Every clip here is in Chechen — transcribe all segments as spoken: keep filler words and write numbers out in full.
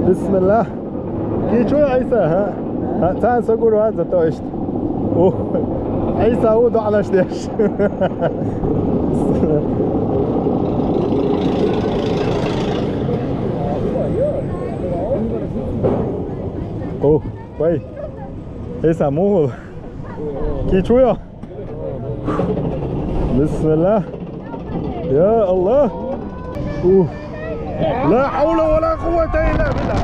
Бисмилла. Кийчу я, Ӏийса, хӀа? ХӀа, царна са гур вац, зато иштта. О, Ӏийса ву доӀанаш деш. О, вай. Ӏийса, мугӀул. Кийчу я? Бисмилла. Я Аллах. Ух. لا حول ولا قوة إلا بالله.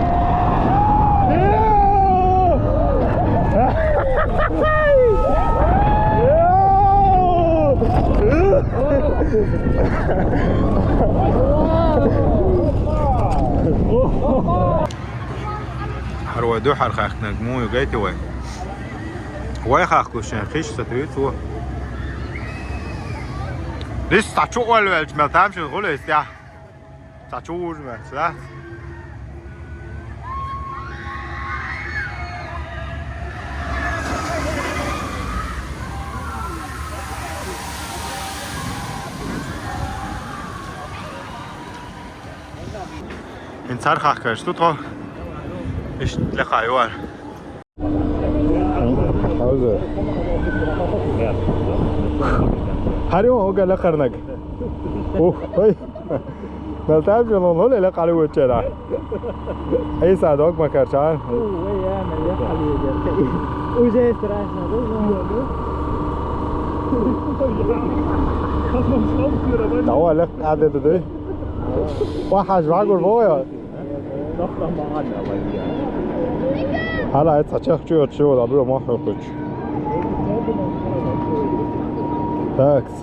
ХӀара вай дуьххьара хаьхкинарг муха ю гайтий вай? Вай хахкуш шен хиш ца туьйцу. Дис цхьа чу ойла велча, мел тамашийна гӀуле стяхь. Цхьа чу вужа мел, да? ХӀинца хӀара хахкаш ду тхо. Иштта лекха юар. Хьовзар. ХӀара ю хӀуга лекхарнаг. Ух, ой. Мел тамашийна гӀуле лекха вочара. Ӏийса, дог ма карча. Уже страшно, да? Давай, лекха Ӏаде ду дуй. Вахьаш вагур бо я. Хьала, хӀаьта цхьа чехка чу йоцуш йола, дӀабуьгӀ мохь хӀокхуьйтуш. Такс.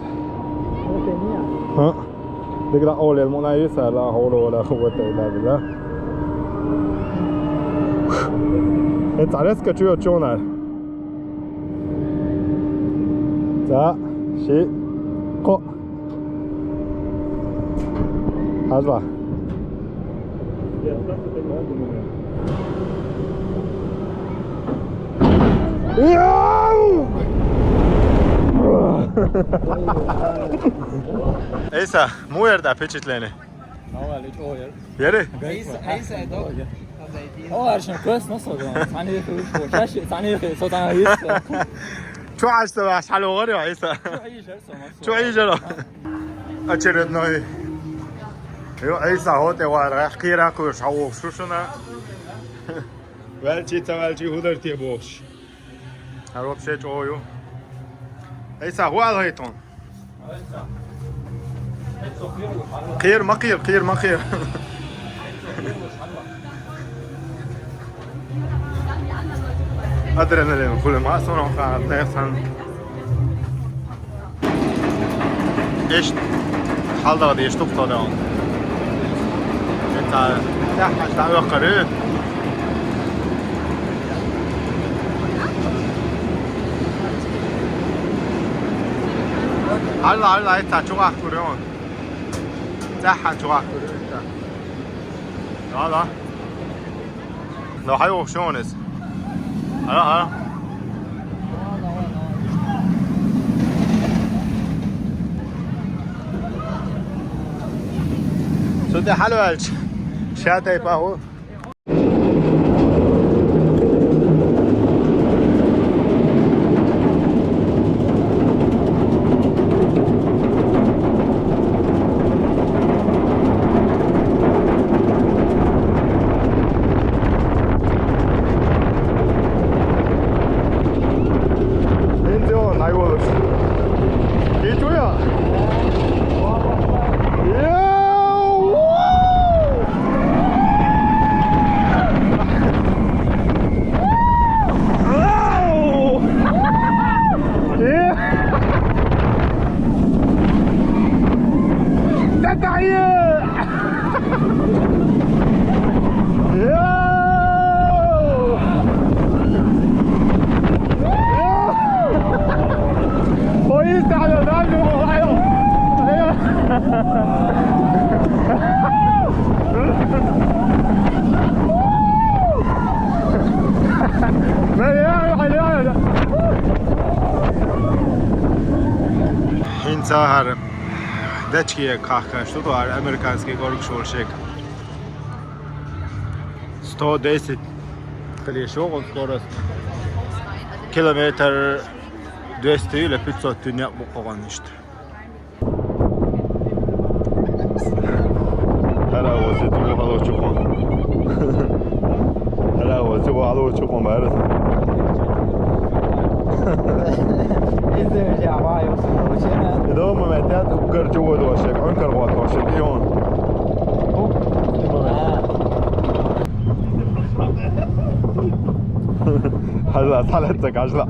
ХӀаъ. Дика дӀакъовлаелла муъна йиса, لا حول ولا قوة إلا بالله. ХӀаьта цхьа резко чу йоцуш йола. Цхьаъ, шиъ, кхоъ. Хьажал. Ӏийса, муха яра тӀа впечатлени? Яра? Ӏийса, Ӏийса, док. О, аршин квест насо гон. Цхьаннахьа уж бо. Шаьш, цхьаннахьа, со цхьаннахьа йиса. Чу Ӏийса ваьш хьалогӀар ю, Ӏийса? Чу Ӏийжар со, масса. Чу Ӏийжар. Очередной. Ю, Ӏийса, хӀотӀе вара, кхера кхуьйсуш хьавогӀуш шу шуна. Ваьлчи ца ваьлчи хӀун дар те бохуш. ХӀара вообще чӀогӀа ю. Ӏийса, хӀун ала хӀайтун? Кхера ма кхера, кхера ма кхера. Адреналин хуьлу ма сан хаа, тайсан. Иштта хьалдагӀа деш ду-кх тхо дагӀан. ХӀинца тӀаьхьа дӀаоьхкар ю. Хьалла, хьалла, хӀинца чугӀахкур ю. ЦӀаьххьана чугӀахкур ю хӀинца. Да, да. Ну, хьайогӀуш ю иза. Ара, ара. Цу тӀе хьалаваьлча, ша тайпа хӀу. ХӀинца йогӀу, дӀайолуш. Кийчу я? Йоу! ХӀинца хӀара дечкега хахкаш ду тхо, хӀара американский горгаш волу шега. Сто десять. Хиле шогун скорость. Километр двести или пятьсот тенге буквально иштта. Хара возе тула хало чукун. Хара возе ва хало чукун барас. Эзэ же аваа ёксун вообще. Иду моментя туккар чугу доше, конкар гот доше, пион. Хала, салат закажла.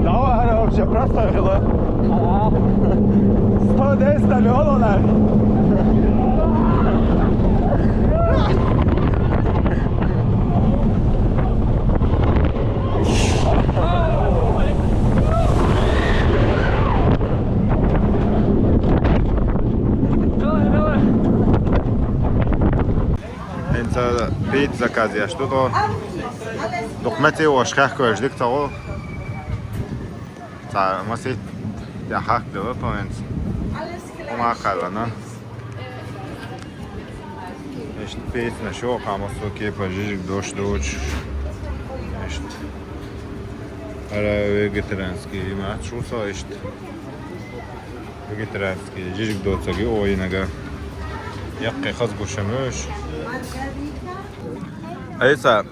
Давай, она вообще просто вела. Сто десять вела, наверное. ХӀинца пицца заказ еш ду тхо. Дукха меца йолуш хехкавеш дика ца гӀо. Цхьа масийтта тӀе хьакхадала тхо хӀинца. Хьо ма кхаьллана. Иштта пиццанаш йоху массо а кепара жижиг дош доцуш. Иштта. ХӀара вегетарианский мац шу со иштта. Вегетарианский жижиг доцург ю ойнага. Яккхий хаза гуш ма ю уьш. Айса,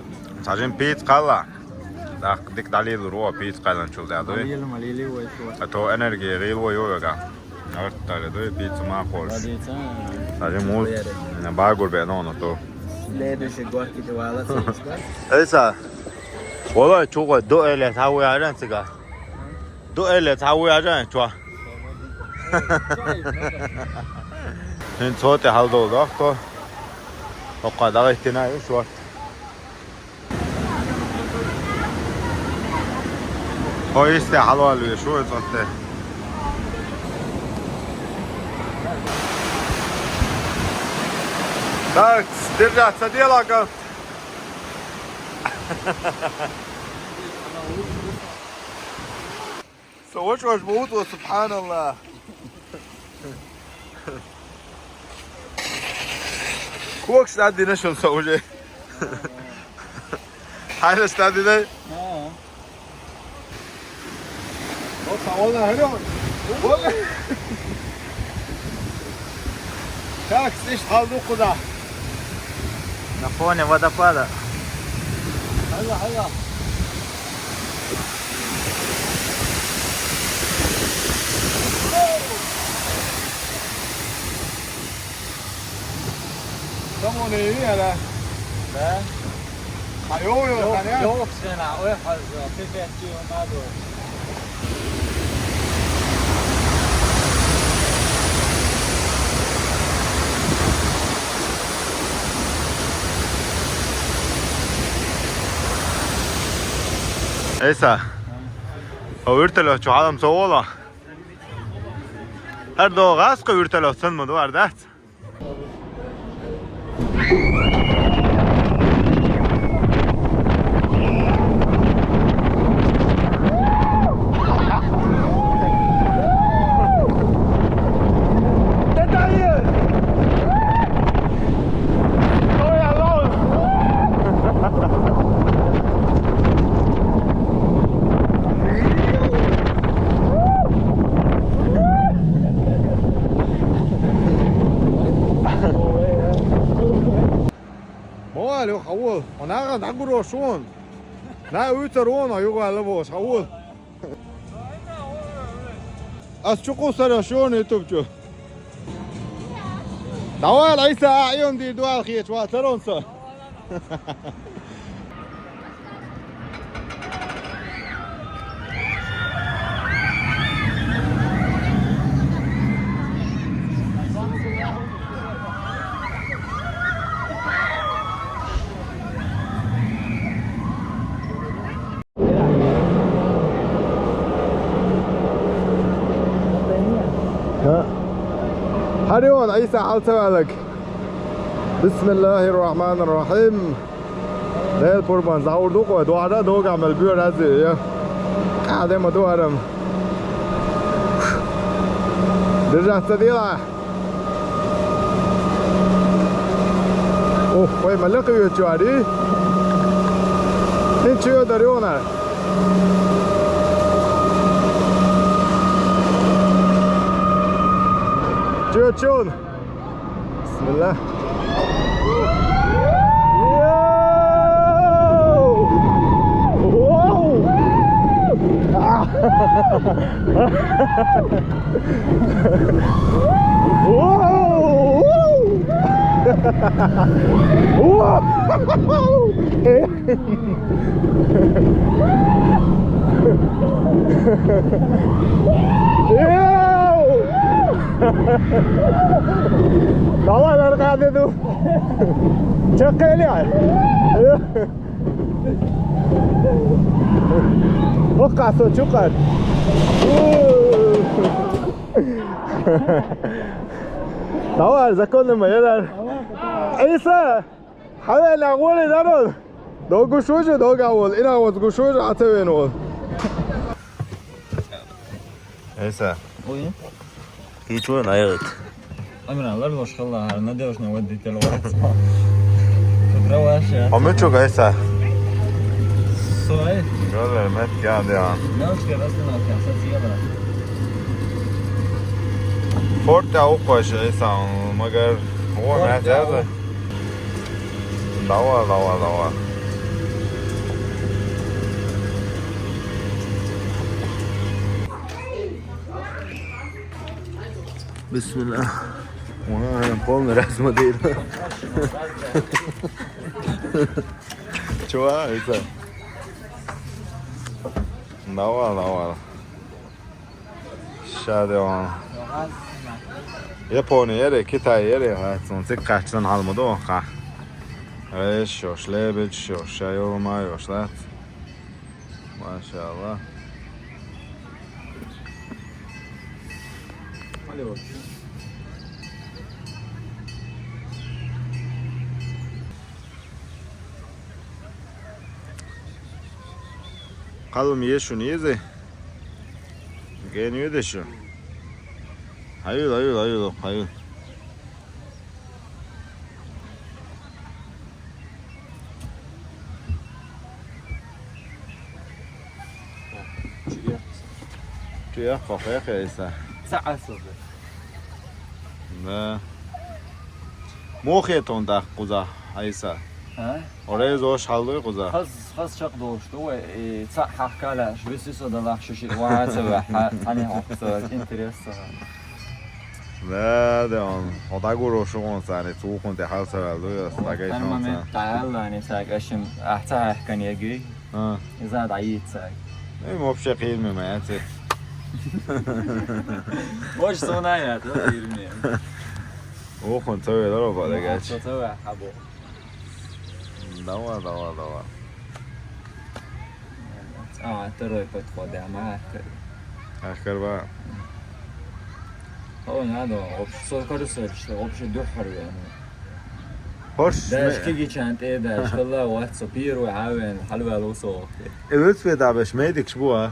цхьа жима пицца кхалла. ТӀаккха дика дӀалелор ву пицца кхаьллинчул тӀаьхьа, дуй? Лела ма лелий вай цо. А то энерги гӀийла вай ю вега. Артали, дуй, пицца ма кхолуш. Ладийца. Цхьа жима муз. Лера. Багур бен оно то. Следующий год кити вала цо. Айса, вала чугӀа ду эле цхьа ву яжан цига. Ду эле цхьа ву яжан чо. ХӀинца цо тӀе хьалдолу дохко. Хьокха дагӀиттина ю шорт. Хьо йисте хьалавалвеш ву иза оцте. Так, держаться дела, как. Со вочу-вочу бу вуцо, субханаллах. Кокаш тӀаддина шуна со уже. Хьайнаш тӀаддинай? А. Вот, а он, а, вот. Так, слышь, хьал ду куда? На фоне водопада. Хьайла, хьайла. Come on, Amy, ala. Да? Хьайо, йо, йо, хьайо. Йо, сена, ой, хьайо, пипец, ю, надо. Эса. О вертолёт чу хьалам со вола. ХӀара догӀу гӀаскхи вертолёт сан ма ду, ара дац? Муха аьлла, хьан ву? Хьо нахана дӀагуро шуна? Нах вуьйцур ву, хьо юхаваьлла бохуш, хьан ву? Ас чукхуссара шуна ютуб чу. Давай, Ӏийса, а Ӏийон дийр ду аьлла хеташ вацара хьуна со. Рион, Ӏийса, хьал ца ваьлларг. Бисмиллахир-рахманир-рахим. Дела пурбан, зӀавар ду-кх вай, дуӀа дар догӀа мел боьр аз я. Къаьде ма ду арам. Держаться делай. Ух, вай ма лекха йоьчу ари. ХӀинца чу йодар юна. Чу йоьчун. Бисмилла. Давай, аркъа деду. Чакъ эли ай. Хоккасо чукъар. Давай, законно ма ядар. Ӏийса! Хьавена гӀоле дарал. Дог гуш вужу, дог а вол. Ина воз гуш вужу, а ца вен вол. Эса. Ой. Кичу наёт. Амиран, лар лош хала, надежный водитель вац. Тут раваша. А мы чё, Эса? Сой. Гёлер, мет кядя. Мелочки расстановки, а сациела. Форт а укваш, Эса, магар. О, Форт мет а яза. Давай, давай, давай. Бисмилла. Вон, полный размодел. Чего это? Давай, давай. Ша де он. Япония яре, Китай яре, ха, цун цик качдан алмаду, ха. Эй, шош, лебедь, шош, шайолма, ёш, лац. Машалла. Калум ешун езе. Ген видишь? Аюл, аюл, аюл, аюл. Чуя, кафе, Иса. Саасо. Да. Мохе тон дах куза, Иса. А? Орез ош халдой куза. Хаз, хаз чак дош, то, э, ца хахкала, швеси со далах шиши, ва ца ва, ха, ани хохса, интересно. Да, да, он. Ода гуро шугон сани, цухун те хал савал, да, я, стагай Хан шон момент са. Таялла, ани са кашим, ахца хахкан яги. А. Иза да йица. Э, вообще кирми ма, я, це. Ош сона я, то кирми. Охун цаве дорога, да, гач. Цаве, або. Давай, давай, давай. А, второй подход, я ма ахкар. Ахкар ва. О, надо, вообще, со карусел, что вообще дух харве, ну. Хош, Да, ме- шки ги чанте, да, шкала, вот, со первый, а, вен, халва лосо. Э, вот свет абеш, медик шбуа.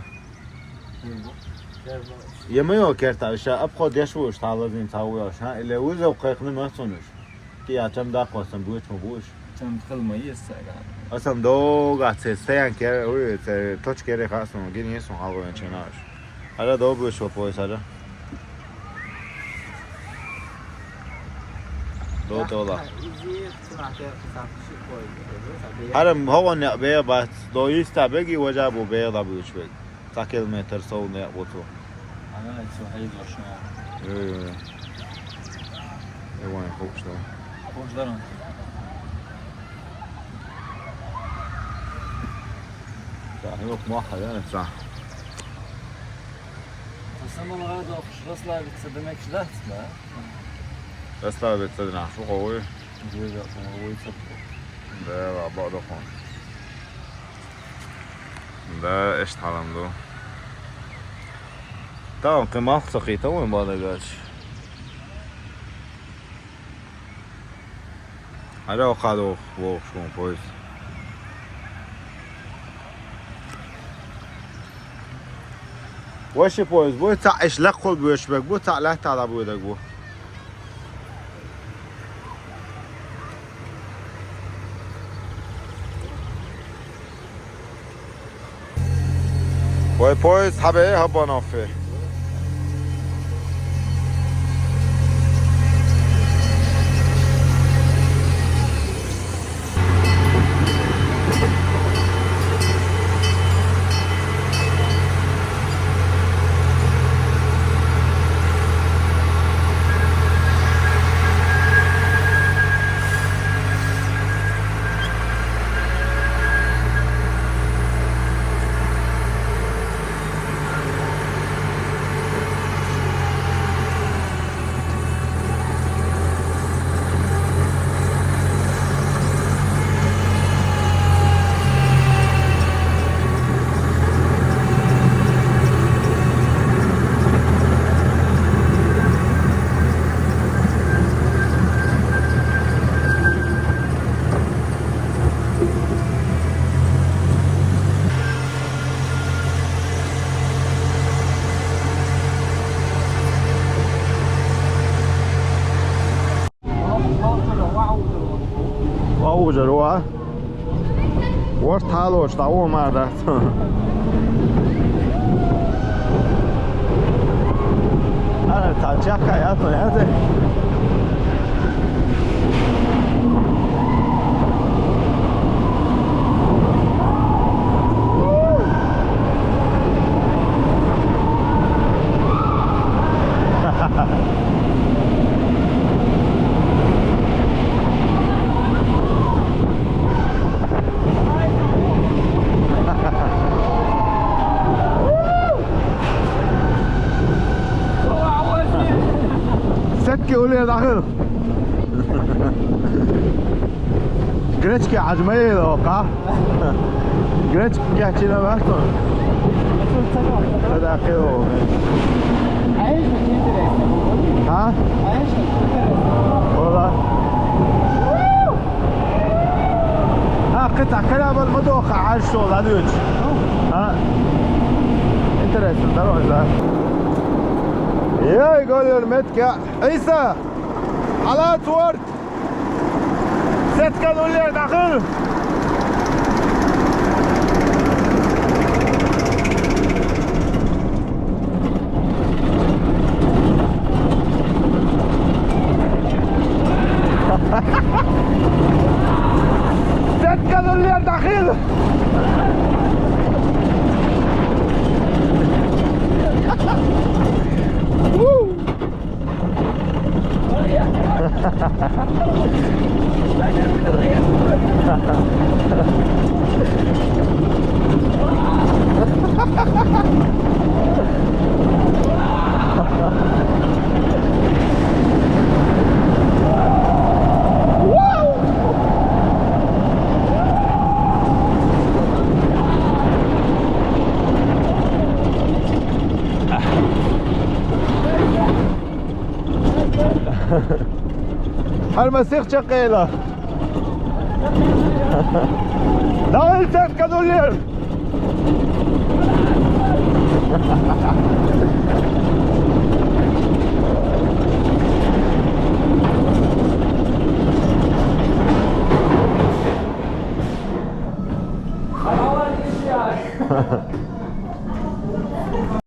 Е ме о керта, ша, обход я шву, что лазим цау, ша, или узел кайх не мацунуш. Ти а там да квасам буч ма буш. Там хал ма ес сага. Асам дога це стоянка, уй, це точка ре хасам, гин ес он халвен чинаш. Ара до буш по пояс ара. До тола. Ара хогон я бе ба до иста беги вожа бу бе да буш бег. Ца километр сол не вот. Ана, это всё, хай зашла. Э, э. Э, вон, хоп, что. Хош даран. Да, ну, вот, маха, да, это. Самого рада расслабиться, да, меч ждать, да? Расслабиться, да, что, ой. Двигаться, ой, цепко. Да, ва, ба, да, хон. Да, эш талам ду. Тамам, кемал сахита вон бадагач. Хьажа, кхы догӀу, вогӀуш ву поезд. Вай ши поезд бу, цхьаъ иштта лакхал боьдуш берг бу, цхьаъ лаьтта дӀабоьдург бу. Вай поезд хьабе хӀаббанов фе. Ва ужар ва. ВорхӀ талош дӀа вон мара дац. Ана, цхьа чаккхе яц, яц. Сетка уллера дӀахила. Гречка хьажа ма ело, кха. Гречка кечйина вац хьуна. Ца даккхий вогӀу. А? Вала. А, кхин цхьа корабль ма доху, Ӏаш шо ладуьйцуш. А? Интересно, дорожа, да? Яй, голлер метка. Ӏийса! Хьалаца ворта! Сетка уллера дӀахила! Сетка уллера дӀахила! Ву! Хьала ма сих чекхъела. Давай, сетка уллера!